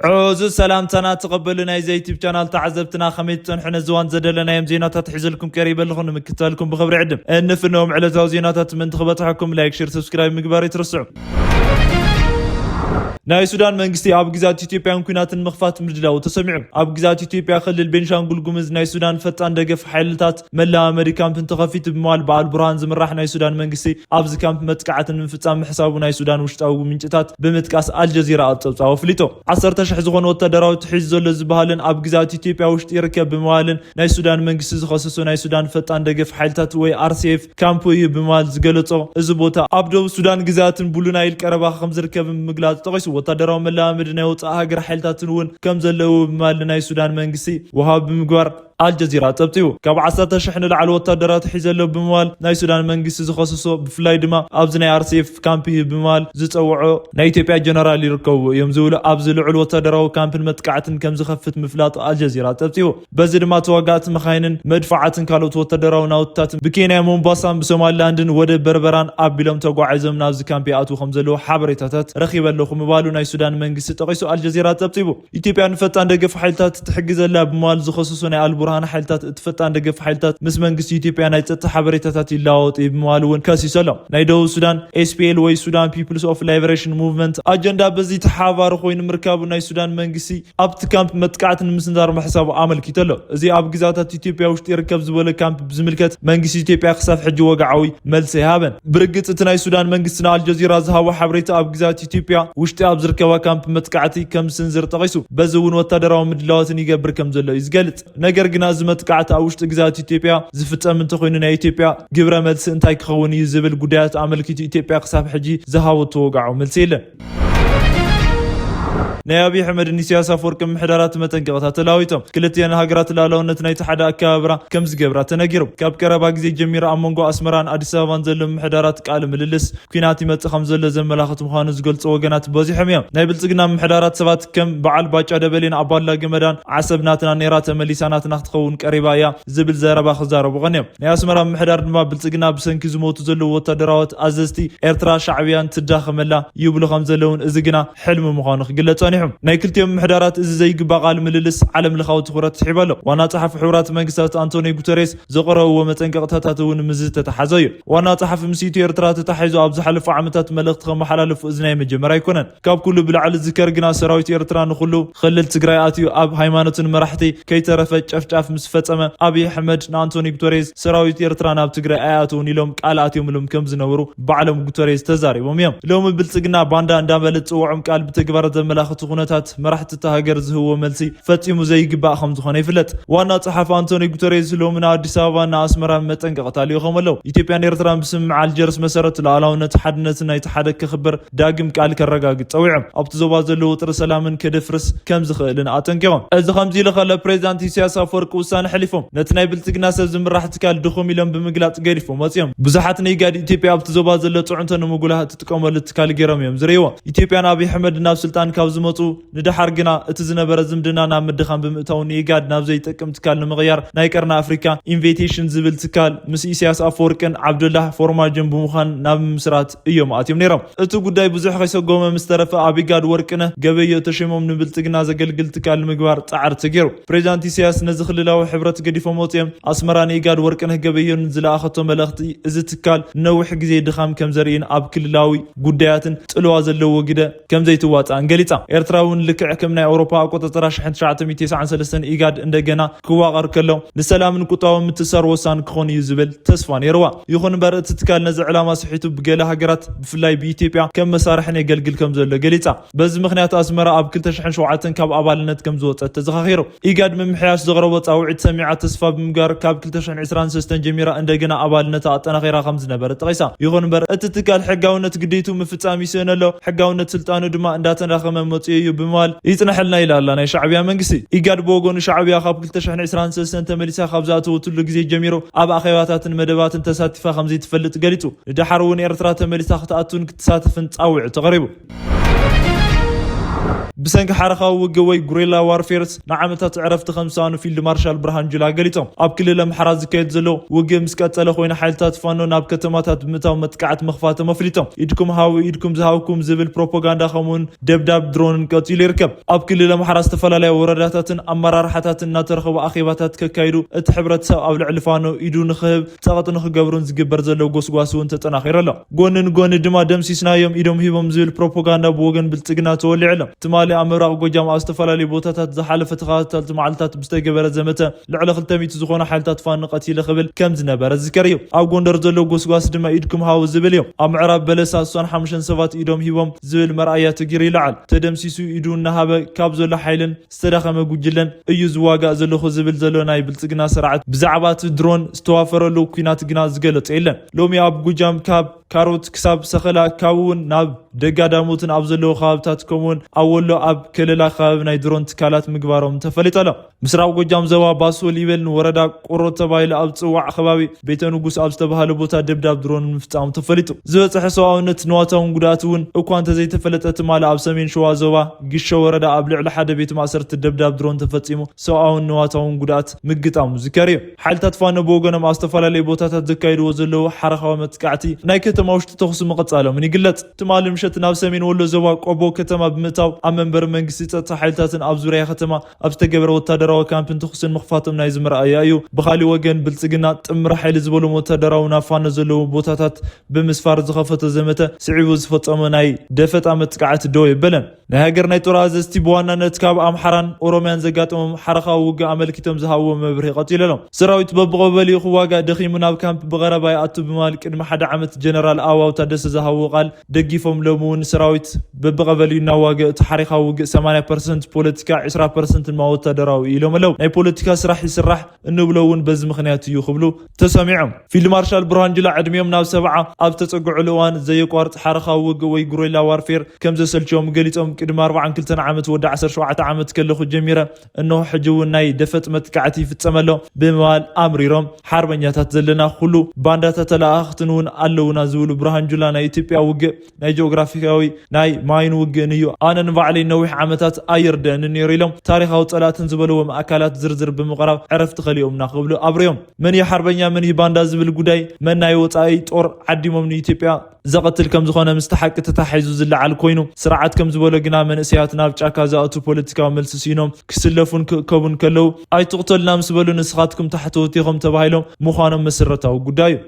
ዕዙዝ ሰላምታና ተቐበሉ፣ ናይ ዘ ዩቲብ ቻናል ተዓዘብትና፣ ከመይ ትጸንሑ? ነዚ እዋን ዘደለናዮም ዜናታት ሒዘልኩም ቀሪበ ኣለኹ። ንምክትታልኩም ብኽብሪ ዕድም እንፍነዎም ዕለታዊ ዜናታት ምእንቲ ክበጽሐኩም ላይክ፣ ሼር፣ ሰብስክራይብ ምግባር ይትረስዑ። ናይ ሱዳን መንግስቲ ኣብ ግዛት ኢትዮጵያን ኲናትን ምኽፋት ምድላው ተሰሚዑ። ኣብ ግዛት ኢትዮጵያ ክልል ቤንሻንጉል ጉምዝ ናይ ሱዳን ፈጣን ደገፍ ሓይልታት መላመዲ ካምፕ እንተኸፊቱ ብምባል በዓል ቡርሃን ዝምራሕ ናይ ሱዳን መንግስቲ ኣብዚ ካምፕ መጥቃዕቲ ንምፍጻም ምሕሳቡ ናይ ሱዳን ውሽጣዊ ምንጭታት ብምጥቃስ ኣልጀዚራ ኣብ ጸብጻቡ ኣፍሊጡ። ዓሰርተ ሽሕ ዝኾኑ ወታደራዊ ትሒዙ ዘሎ ዝበሃልን ኣብ ግዛት ኢትዮጵያ ውሽጢ ይርከብ ብምባልን ናይ ሱዳን መንግስቲ ዝኸሰሶ ናይ ሱዳን ፈጣን ደገፍ ሓይልታት ወይ ኣር ሲ ኤፍ ካምፕ እዩ ብምባል ዝገለጾ እዚ ቦታ ኣብ ደቡብ ሱዳን ግዛትን ብሉ ናይል ቀረባ ከም ዝርከብ ምግላጽ ጠቒሱ። ወታደራዊ መለማመዲ ናይ ወጻኢ ሃገር ሓይልታትን እውን ከም ዘለዉ ብምባል ናይ ሱዳን መንግስቲ ወሃቢ ብምግባር ኣልጀዚራ ጸብጺቡ። ካብ ዓሰርተ ሽሕ ንላዕሊ ወታደራት ሒዘ ኣሎ ብምባል ናይ ሱዳን መንግስቲ ዝኸሰሶ፣ ብፍላይ ድማ ኣብዚ ናይ ኣር ሲ ኤፍ ካምፕ እዩ ብምባል ዝጸውዖ ናይ ኢትዮጵያ ጀነራል ይርከቡ እዮም ዝብሉ ኣብዚ ልዑል ወታደራዊ ካምፕን መጥቃዕትን ከም ዝኸፍት ምፍላጡ ኣልጀዚራ ጸብጺቡ። በዚ ድማ ተዋጋእቲ መኻይንን መድፍዓትን ካልኦት ወታደራዊ ናውትታትን ብኬንያ ሞምባሳን ብሶማሊላንድን ወደብ በርበራን ኣቢሎም ተጓዒዞም ናብዚ ካምፕ ይኣትዉ ከም ዘለዉ ሓበሬታታት ረኺበ ኣለኹ ምባሉ ናይ ሱዳን መንግስቲ ጠቒሱ ኣልጀዚራ ጸብጺቡ። ኢትዮጵያ ንፈጣን ደገፍ ሓይልታት ትሕግዘላ ብምባል ዝኸሰሶ ናይ ኣልቡርሃን ሓይልታት፣ እቲ ፈጣን ደገፍ ሓይልታት ምስ መንግስቲ ኢትዮጵያ ናይ ጸጥታ ሓበሬታታት ይለዋወጥ እዩ ብምባል እውን ከሲሱ ኣሎ። ናይ ደቡብ ሱዳን ኤስ ፒ ኤል ወይ ሱዳን ፒፕልስ ኦፍ ላይበሬሽን ሙቭመንት ኣጀንዳ በዚ ተሓባሪ ኮይኑ ምርካቡ ናይ ሱዳን መንግስቲ ኣብቲ ካምፕ መጥቃዕቲ ንምስንዛር ምሕሳቡ ኣመልኪቱ ኣሎ። እዚ ኣብ ግዛታት ኢትዮጵያ ውሽጢ ይርከብ ዝበለ ካምፕ ብዝምልከት መንግስቲ ኢትዮጵያ ክሳብ ሕጂ ወግዓዊ መልሲ ኣይሃበን። ብርግጽ እቲ ናይ ሱዳን መንግስቲ ንኣልጀዚራ ዝሃቦ ሓበሬታ ኣብ ግዛት ኢትዮጵያ ውሽጢ ኣብ ዝርከባ ካምፕ መጥቃዕቲ ከም ዝስንዝር ጠቒሱ፣ በዚ እውን ወታደራዊ ምድላዋትን ይገብር ከም ዘሎ እዩ ዝገልጽ። ነገር ግና እዚ መጥቃዕቲ ኣብ ውሽጢ ግዛት ኢትዮጵያ ዝፍጸም እንተኾይኑ ናይ ኢትዮጵያ ግብረ መልሲ እንታይ ክኸውን እዩ ዝብል ጉዳያት ኣመልኪቱ ኢትዮጵያ ክሳብ ሕጂ ዝሃበቶ ወግዓዊ መልሲ የለን። ናይ ኣብይ ኣሕመድን ኢሳያስ ኣፈወርቂ ምሕዳራት መጠንቀቕታ ተላዊጦም። ክልቲአን ሃገራት ልኣላውነት ናይቲ ሓደ ኣከባብራ ከም ዝገብራ ተነጊሩ። ካብ ቀረባ ግዜ ጀሚሩ ኣብ መንጎ ኣስመራን ኣዲስ ኣበባን ዘሎ ምሕዳራት ቃለ ምልልስ ኲናት ይመጽእ ከም ዘሎ ዘመላኽት ምዃኑ ዝገልጹ ወገናት በዚሖም እዮም። ናይ ብልጽግና ምሕዳራት ሰባት ከም በዓል ባጫ ደበሌን ኣባዱላ ገመዳን ዓሰብ ናትና ነይራ ተመሊሳ ናትና ክትኸውን ቀሪባ እያ ዝብል ዘረባ ክዛረቡ ቀንዮም። ናይ ኣስመራ ምሕዳር ድማ ብልጽግና ብሰንኪ ዝሞቱ ዘለዉ ወታደራዎት ኣዘዝቲ ኤርትራ ሻዕብያን ትዳኸመላ ይብሉ ከም ዘለውን እዚ ግና ሕልሚ ምዃኑ ክግለጽ ጸኒሑ። ናይ ክልቲኦም ምሕዳራት እዚ ዘይግባእ ቃለ ምልልስ ዓለም ለኻዊ ትኹረት ስሒቡ ኣሎ። ዋና ጸሓፊ ሕቡራት መንግስታት ኣንቶኒዮ ጉተሬስ ዘቕረብዎ መጠንቀቕታታት እውን ምስዚ ተተሓዘ እዩ። ዋና ጸሓፊ ምስ ኢትዮ ኤርትራ ተታሒዙ ኣብ ዝሓለፉ ዓመታት መልእኽቲ ከመሓላለፉ እዚ ናይ መጀመርያ ኣይኮነን። ካብ ኩሉ ብላዕሊ ዝከር ግና ሰራዊት ኤርትራ ንኹሉ ክልል ትግራይ ኣትዩ ኣብ ሃይማኖትን መራሕቲ ከይተረፈ ጨፍጫፍ ምስ ፈጸመ ኣብይ ኣሕመድ ንኣንቶኒ ጉተሬዝ ሰራዊት ኤርትራ ናብ ትግራይ ኣይኣትውን ኢሎም ቃል ኣትዮምሎም ከም ዝነበሩ ባዕሎም ጉተሬዝ ተዛሪቦም እዮም። ሎሚ ብልጽግና ባንዳ እንዳበለ ዝጽውዖም ቃል ብተግባር ዘመላኽቱ ኩነታት መራሕቲ እታ ሃገር ዝህብዎ መልሲ ፈጺሙ ዘይግባእ ከም ዝኾነ ይፍለጥ። ዋና ጸሓፊ ኣንቶኒ ጉተሬዝ ሎሚ ንኣዲስ ኣበባ ንኣስመራ መጠንቀቕታ ልኢኾም ኣለዉ። ኢትዮጵያን ኤርትራን ብስምምዕ ኣልጀርስ መሰረት ሉዓላውነት ሓድነትን ናይቲ ሓደ ክኽበር ዳግም ቃል ከረጋግጽ ጸዊዖም። ኣብቲ ዞባ ዘሎ ውጥሪ ሰላምን ከደፍርስ ከም ዝኽእልን ኣጠንቂቖም። እዚ ከምዚ ኢሉ ከሎ ፕሬዚዳንት ኢሳያስ ኣፈወርቂ ውሳነ ሕሊፎም። ነቲ ናይ ብልጽግና ሰብ ዝምራሕ ትካል ድኹም ኢሎም ብምግላጽ ገዲፎም ወጺኦም። ብዙሓት ንኢጋድ ኢትዮጵያ ኣብቲ ዞባ ዘሎ ጽዕንቶ ንምጉላህ እትጥቀመሉ ትካል ገይሮም እዮም ዝርእይዎ። ኢትዮጵያን ኣብይ ኣሕመድ ናብ ስልጣን ካብ ዝመጹ ንደሓር ግና እቲ ዝነበረ ዝምድና ናብ ምድኻም ብምእታው ንኢጋድ ናብ ዘይጠቅም ትካል ንምቕያር ናይ ቀርኒ ኣፍሪካ ኢንቪቴሽን ዝብል ትካል ምስ ኢሳያስ ኣፈወርቅን ዓብዱላህ ፎርማጆን ብምዃን ናብ ምስራት እዮም ኣትዮም ነይሮም። እቲ ጉዳይ ብዙሕ ከይሰጎመ ምስ ተረፈ ኣብ ኢጋድ ወርቅነህ ገበዮ ተሸሞም ንብልጽግና ዘገልግል ትካል ንምግባር ጻዕሪ ተገይሩ። ፕሬዚዳንት ኢሳያስ ነዚ ክልላዊ ሕብረት ገዲፎም ወጺኦም ኣስመራ ንኢጋድ ወርቅነህ ገበዮን ዝለኣኸቶ መልእኽቲ እዚ ትካል ነዊሕ ግዜ ድኻም ከም ዘርእን ኣብ ክልላዊ ጉዳያትን ጽልዋ ዘለዎ ግደ ከም ዘይትዋጻእን ገሊጻ። ኤርትራ እውን ልክዕ ከም ናይ ኣውሮፓ ኣቆጻጽራ ሽሕን ትሽዓተ ሚእቲ ተስዓን ሰለስተን ኢጋድ እንደገና ክዋቐር ከሎ ንሰላምን ቁጠባዊ ምትእስሳር ወሳኒ ክኾን እዩ ዝብል ተስፋ ነይርዋ። ይኹን እምበር እቲ ትካል ነዚ ዕላማ ስሒቱ ብገለ ሃገራት ብፍላይ ብኢትዮጵያ ከም መሳርሕን የገልግል ከም ዘሎ ገሊጻ። በዚ ምኽንያት ኣስመራ ኣብ ክልተ ሽሕን ሸውዓተን ካብ ኣባልነት ከም ዝወጸት ተዘኻኺሩ። ኢጋድ ምምሕያሽ ዘቕረቦ ጻውዒት ሰሚዓ ተስፋ ብምግባር ካብ ክልተ ሽሕን ዕስራን ሰለስተን ጀሚራ እንደገና ኣባልነታ ኣጠናኺራ ከም ዝነበረ ጠቒሳ። ይኹን እምበር እቲ ትካል ሕጋውነት ግዴቱ ምፍጻም ይስእን ኣሎ፣ ሕጋውነት ስልጣኑ ድማ እንዳተዳኸመ መጺኡ እዩ ብምባል ይጽነሐልና ኢላ ኣላ ናይ ሻዕብያ መንግስቲ። ኢጋድ ብወገኑ ሻዕብያ ካብ ክልተ ሽሕን ዕስራን ሰለስተን ተመሊሳ ካብ ዝኣተወትሉ ግዜ ጀሚሩ ኣብ ኣኼባታትን መደባትን ተሳቲፋ ከም ዘይትፈልጥ ገሊጹ። ንደሓር እውን ኤርትራ ተመሊሳ ክትኣቱን ክትሳተፍን ጻውዒት ተቐሪቡ። ብሰንኪ ሓረኻዊ ውግእ ወይ ጉሪላ ዋርፌርስ ንዓመታት ዕረፍቲ ከም ዝሰኣኑ ፊልድ ማርሻል ብርሃኑ ጁላ ገሊጾም። ኣብ ክልል ኣምሓራ ዝካየድ ዘሎ ውግእ ምስ ቀጸለ ኮይኑ፣ ሓይልታት ፋኖ ናብ ከተማታት ብምእታው መጥቃዕቲ ምኽፋቶም ኣፍሊጦም። ኢድኩም ሃቡ፣ ኢድኩም ዝሃብኩም ዝብል ፕሮፓጋንዳ ከምኡውን ደብዳብ ድሮንን ቀጺሉ ይርከብ። ኣብ ክልል ኣምሓራ ዝተፈላለያ ወረዳታትን ኣመራርሓታትን እናተረኸቡ ኣኼባታት ከካይዱ፣ እቲ ሕብረተሰብ ኣብ ልዕሊ ፋኖ ኢዱ ንኽህብ ጸቕጢ ንኽገብሩን ዝግበር ዘሎ ጎስጓስ እውን ተጠናኺሩ ኣሎ። ጎኒ ንጎኒ ድማ ደምሲስናዮም ኢዶም ሂቦም ዝብል ፕሮፓጋንዳ ብወገን ብልጽግና ተወሊዑ ኣሎ። ትማሊ ኣብ ምብራቕ ጎጃም ኣብ ዝተፈላለዩ ቦታታት ዝሓለፈ ተኸታተልቲ መዓልታት ብዝተገበረ ዘመተ ልዕሊ ክልተ ሚእቲ ዝኾኑ ሓይልታት ፋኖ ቀቲለ ክብል ከም ዝነበረ ዝዝከር እዩ። ኣብ ጎንደር ዘሎ ጎስጓስ ድማ ኢድኩም ሃቡ ዝብል እዩ። ኣብ ምዕራብ በለሳ ስሳን ሓሙሽተን ሰባት ኢዶም ሂቦም ዝብል መርኣያ ተጊሩ ይለዓል። ተደምሲሱ ኢዱ እናሃበ ካብ ዘሎ ሓይልን ዝተዳኸመ ጉጅለን እዩ ዝዋጋእ ዘለኹ ዝብል ዘሎ ናይ ብልጽግና ስርዓት ብዛዕባ እቲ ድሮን ዝተዋፈረሉ ኲናት ግና ዝገለጸ የለን። ሎሚ ኣብ ጎጃም ካብ ካሮት ክሳብ ሰኸላ፣ ካብ እውን ናብ ደጋ ዳሞትን ኣብ ዘለዉ ከባብታት፣ ከምኡውን ኣብ ወሎ ኣብ ከለላ ከባቢ ናይ ድሮን ትካላት ምግባሮም ተፈሊጡ ኣሎ። ምስራቕ ጎጃም ዞባ ባሶ ሊበልን ወረዳ ቆሮ ተባሂሉ ኣብ ዝጽዋዕ ከባቢ ቤተ ንጉስ ኣብ ዝተባህለ ቦታ ደብዳብ ድሮን ምፍጻሙ ተፈሊጡ። ዝበጽሐ ሰብኣውነት ንዋታውን ጉድኣት እውን እኳ እንተዘይተፈለጠ፣ ትማሊ ኣብ ሰሜን ሸዋ ዞባ ግሾ ወረዳ ኣብ ልዕሊ ሓደ ቤት ማእሰርቲ ደብዳብ ድሮን ተፈጺሙ ሰብኣውን ንዋታውን ጉድኣት ምግጣሙ ዝከር እዩ። ሓይልታት ፋኖ ብወገኖም ኣብ ዝተፈላለዩ ቦታታት ዘካይድዎ ዘለዉ ሓረኻዊ መጥቃዕቲ ናይ ከተማ ውሽጢ ተኹሲ ምቕጻሎምን ይግለጽ። ትማሊ ምሸት ናብ ሰሜን ወሎ ዞባ ቆቦ ከተማ ብምእታው ኣብ መንበሪ መንግስቲ ጸጥታ ሓይልታትን ኣብ ዙርያ ከተማ ኣብ ዝተገበረ ወታደራዊ ካምፕን ተኹስን ምኽፋቶም ናይ ዝመርኣያ እዩ። ብኻሊእ ወገን ብልጽግና ጥምር ሓይሊ ዝበሎም ወታደራዊ ናብ ፋኖ ዘለዉ ቦታታት ብምስፋር ዝኸፈቶ ዘመተ ስዒቡ ዝፈጸሞ ናይ ደፈጣ መጥቃዕቲ ደው የበለን። ናይ ሃገር ናይ ጦር ኣዘዝቲ ብዋናነት ካብ ኣምሓራን ኦሮምያን ዘጋጠሞም ሓረኻዊ ውግእ ኣመልኪቶም ዝሃብዎ መብርሂ ቀጺሉ ኣሎ። ሰራዊት በብቐበሊኡ ክዋጋእ ደኺሙ ናብ ካምፕ ብቐረባ ይኣቱ ብምባል ቅድሚ ሓደ ዓመት ጀነራል ኣበባው ታደሰ ዝሃብዎ ቃል ደጊፎም፣ ሎሚ እውን ሰራዊት በብቐበሊኡ እናዋገ እቲ ሓሪኻዊ ውግእ ሰማንያ ፐርሰንት ፖለቲካ፣ ዕስራ ፐርሰንት ድማ ወታደራዊ ኢሎም ኣለዉ። ናይ ፖለቲካ ስራሕ ይስራሕ እንብሎ እውን በዚ ምኽንያት እዩ ክብሉ ተሰሚዖም። ፊልድ ማርሻል ብርሃን ጁላ ዕድሚኦም ናብ ሰብዓ ኣብ ዝተጸግዑሉ እዋን ዘየቋርጽ ሓረኻዊ ውግእ ወይ ጉሬላ ዋርፌር ከም ዘሰልችዮም ገሊጾም፣ ቅድሚ ኣርባዓን ክልተን ዓመት ወዲ ዓሰርተ ሸውዓተ ዓመት ከለኹ ጀሚረ፣ እነሆ ሕጂ እውን ናይ ደፈጥ መጥቃዕቲ ይፍጸም ኣሎ ብምባል ኣምሪሮም፣ ሓርበኛታት ዘለና ኩሉ ባንዳታት ተለኣኣኽትን እውን ኣለውና ዝብሉ ብርሃን ጁላ ናይ ኢትዮጵያ ውግእ ናይ ጂኦግራፊያዊ ናይ ማይን ውግእን እዩ። ኣነ ንባዕለይ ነዊሕ ዓመታት ኣይርደእንን ነይሩ ኢሎም ታሪኻዊ ጸላእትን ዝበልዎም ኣካላት ዝርዝር ብምቕራብ ዕረፍቲ ከሊኦምና ክብሉ ኣብርዮም። መን እዩ ሓርበኛ መን እዩ ባንዳ ዝብል ጉዳይ መን ናይ ወጻኢ ጦር ዓዲሞም ንኢትዮጵያ ዘቐትል ከም ዝኾነ ምስቲ ሓቂ ተታሒዙ ዝለዓል ኮይኑ፣ ስርዓት ከም ዝበሎ ግና መንእሰያት ናብ ጫካ ዝኣቱ ፖለቲካዊ መልሲ ስኢኖም ክስለፉን ክእከቡን ከለዉ ኣይትቕተሉና ምስ በሉ ንስኻትኩም ታሕተዎት ኢኹም ተባሂሎም ምዃኖም መሰረታዊ ጉዳይ እዩ።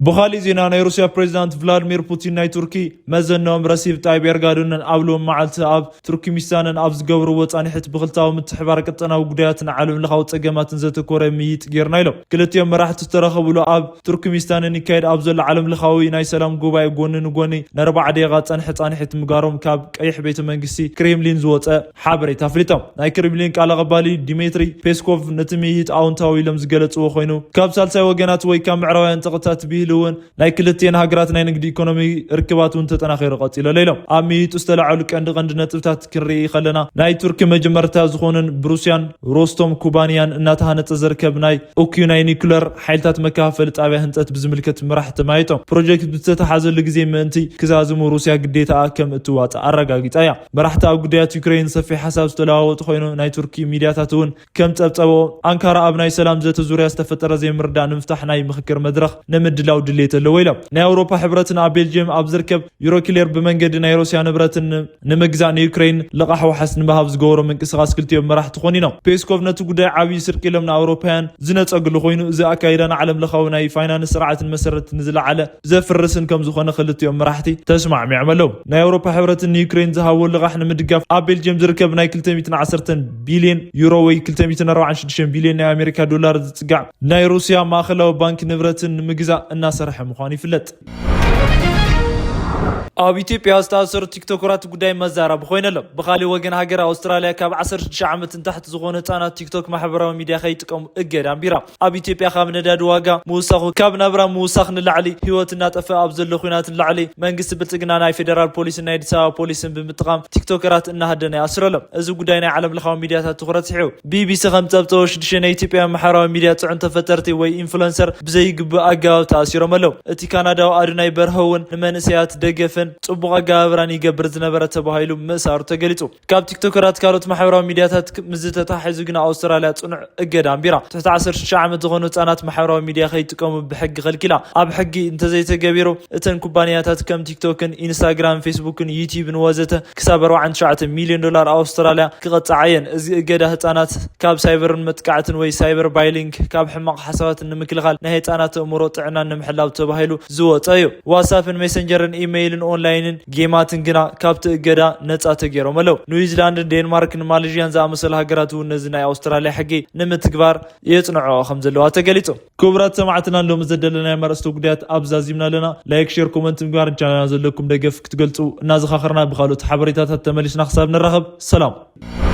ብኻሊእ ዜና ናይ ሩስያ ፕሬዚዳንት ቭላድሚር ፑቲን ናይ ቱርኪ መዘነኦም ረሲብ ጣይብ ኤርጋዶንን ኣብ ሎም መዓልቲ ኣብ ቱርክሚስታንን ኣብ ዝገብርዎ ጻንሒት ብክልታዊ ምትሕባር ቀጠናዊ ጉዳያትን ዓለም ለኻዊ ጸገማትን ዘተኮረ ምይይጥ ጌርና ኢሎም። ክልቲኦም መራሕቲ ዝተረኸብሉ ኣብ ቱርክሚስታንን ይካየድ ኣብ ዘሎ ዓለም ለኻዊ ናይ ሰላም ጉባኤ ጎኒ ንጎኒ ንኣርባዓ ደቂቓ ጸንሐ ጻንሒት ምግባሮም ካብ ቀይሕ ቤተ መንግስቲ ክሬምሊን ዝወጸ ሓበሬታ ኣፍሊጦም። ናይ ክሬምሊን ቃል ኣቐባሊ ዲሜትሪ ፔስኮቭ ነቲ ምይይጥ ኣውንታዊ ኢሎም ዝገለጽዎ ኮይኑ ካብ ሳልሳይ ወገናት ወይ ካብ ምዕራባውያን ጸቕጥታት ብሂል እውን ናይ ክልቲኤን ሃገራት ናይ ንግዲ ኢኮኖሚ ርክባት እውን ተጠናኺሩ ቀጺሉ ኣሎ ኢሎም። ኣብ ምይይጡ ዝተለዓሉ ቀንዲ ቀንዲ ነጥብታት ክንርኢ ከለና ናይ ቱርኪ መጀመርታ ዝኾነን ብሩስያን ሮስቶም ኩባንያን እናተሃነጸ ዝርከብ ናይ ኡኪዩ ናይ ኒኩለር ሓይልታት መከፋፈሊ ጣብያ ህንጸት ብዝምልከት መራሕቲ ተማይጦም። ፕሮጀክት ብዝተተሓዘሉ ግዜ ምእንቲ ክዛዝሙ ሩስያ ግዴታኣ ከም እትዋጽእ ኣረጋጊጻ እያ። መራሕቲ ኣብ ጉዳያት ዩክሬን ሰፊሕ ሓሳብ ዝተለዋወጡ ኮይኑ ናይ ቱርኪ ሚድያታት እውን ከም ጸብጸቦ ኣንካራ ኣብ ናይ ሰላም ዘተ ዙርያ ዝተፈጠረ ዘይምርዳእ ንምፍታሕ ናይ ምኽክር መድረኽ ንምድላው ድሌት ኣለዎ ኢሎም። ናይ ኣውሮፓ ሕብረትን ኣብ ቤልጅየም ኣብ ዝርከብ ዩሮኪሌር ብመንገዲ ናይ ሩስያ ንብረትን ንምግዛእ ንዩክሬን ልቓሕ ዋሕስ ንምሃብ ዝገበሮ ምንቅስቓስ ክልቲኦም መራሕቲ ኮኒኖም። ፔስኮቭ ነቲ ጉዳይ ዓብዪ ስርቂ ኢሎም ንኣውሮፓውያን ዝነጸግሉ ኮይኑ፣ እዚ ኣካይዳ ንዓለም ለኻዊ ናይ ፋይናንስ ስርዓትን መሰረት ንዝለዓለ ዘፍርስን ከም ዝኾነ ክልቲኦም መራሕቲ ተስማዕሚዖም ኣለዉ። ናይ ኣውሮፓ ሕብረትን ንዩክሬን ዝሃብዎ ልቓሕ ንምድጋፍ ኣብ ቤልጅየም ዝርከብ ናይ ክልተ ሚእትን ዓሰርተን ቢልዮን ዩሮ ወይ ክልተ ሚእትን ኣርባዓን ሽዱሽተን ቢልዮን ናይ ኣሜሪካ ዶላር ዝጽጋዕ ናይ ሩስያ ማእኸላዊ ባንክ ንብረትን ንምግዛእ እናሰርሐ ምዃኑ ይፍለጥ። ኣብ ኢትዮጵያ ዝተኣሰሩ ቲክቶከራት ጉዳይ መዛረቢ ኮይነ ኣሎ። ብኻሊእ ወገን ሃገር ኣውስትራልያ ካብ ዓሰርተ ሽዱሽተ ዓመት ንታሕቲ ዝኾኑ ህጻናት ቲክቶክ ማሕበራዊ ሚድያ ከይጥቀሙ እገዳ ኣንቢራ። ኣብ ኢትዮጵያ ካብ ነዳዲ ዋጋ ምውሳኹ ካብ ናብራ ምውሳኽ ንላዕሊ ህይወት እናጠፍአ ኣብ ዘሎ ኲናት ንላዕሊ መንግስቲ ብልጽግና ናይ ፌደራል ፖሊስን ናይ ኣዲስ ኣበባ ፖሊስን ብምጥቓም ቲክቶከራት እናሃደነ ይኣስረሎም። እዚ ጉዳይ ናይ ዓለም ለኻዊ ሚድያታት ትኹረት ስሒቡ። ቢቢሲ ከም ጸብጸቦ ሽዱሽተ ናይ ኢትዮጵያ ማሕበራዊ ሚድያ ጽዕንቶ ፈጠርቲ ወይ ኢንፍሉንሰር ብዘይግብእ ኣገባብ ተኣሲሮም ኣለዉ። እቲ ካናዳዊ ኣዶናይ በርሀ እውን ንመንእሰያት ደገፍን ጽቡቕ ኣገባብራን ይገብር ዝነበረ ተባሂሉ ምእሳሩ ተገሊጹ። ካብ ቲክቶከራት ካልኦት ማሕበራዊ ሚድያታት ምስ ዝተታሒዙ ግና ኣውስትራልያ ጽኑዕ እገዳ ኣንቢራ። ትሕቲ ዓሰርተ ሽዱሽተ ዓመት ዝኾኑ ህጻናት ማሕበራዊ ሚድያ ከይጥቀሙ ብሕጊ ከልኪላ። ኣብ ሕጊ እንተዘይተገቢሩ እተን ኩባንያታት ከም ቲክቶክን ኢንስታግራም፣ ፌስቡክን ዩቲዩብን ወዘተ ክሳብ ኣርባዓን ትሽዓተ ሚልዮን ዶላር ኣውስትራልያ ክቐጽዓ እየን። እዚ እገዳ ህጻናት ካብ ሳይበርን መጥቃዕትን ወይ ሳይበር ባይሊንግ ካብ ሕማቕ ሓሳባትን ንምክልኻል ናይ ህጻናት ኣእምሮ ጥዕናን ንምሕላው ተባሂሉ ዝወጸ እዩ። ዋትሳፕን ሜሰንጀርን ኢሜይልን ኦንላይንን ጌማትን ግና ካብቲ እገዳ ነጻ ተገይሮም ኣለዉ። ኒውዚላንድን ዴንማርክን ማሌዥያን ዝኣመሰሉ ሃገራት እውን ነዚ ናይ ኣውስትራልያ ሕጊ ንምትግባር የጽንዕኦ ከም ዘለዋ ተገሊጹ። ክቡራት ሰማዕትና፣ ሎሚ ዘደለናዮም ኣርእስተ ጉዳያት ኣብዛ ዚምና ኣለና። ላይክ፣ ሼር፣ ኮመንት ምግባር ቻናልና ዘለኩም ደገፍ ክትገልጹ እናዘኻኸርና፣ ብኻልኦት ሓበሬታታት ተመሊስና ክሳብ ንራኸብ ሰላም።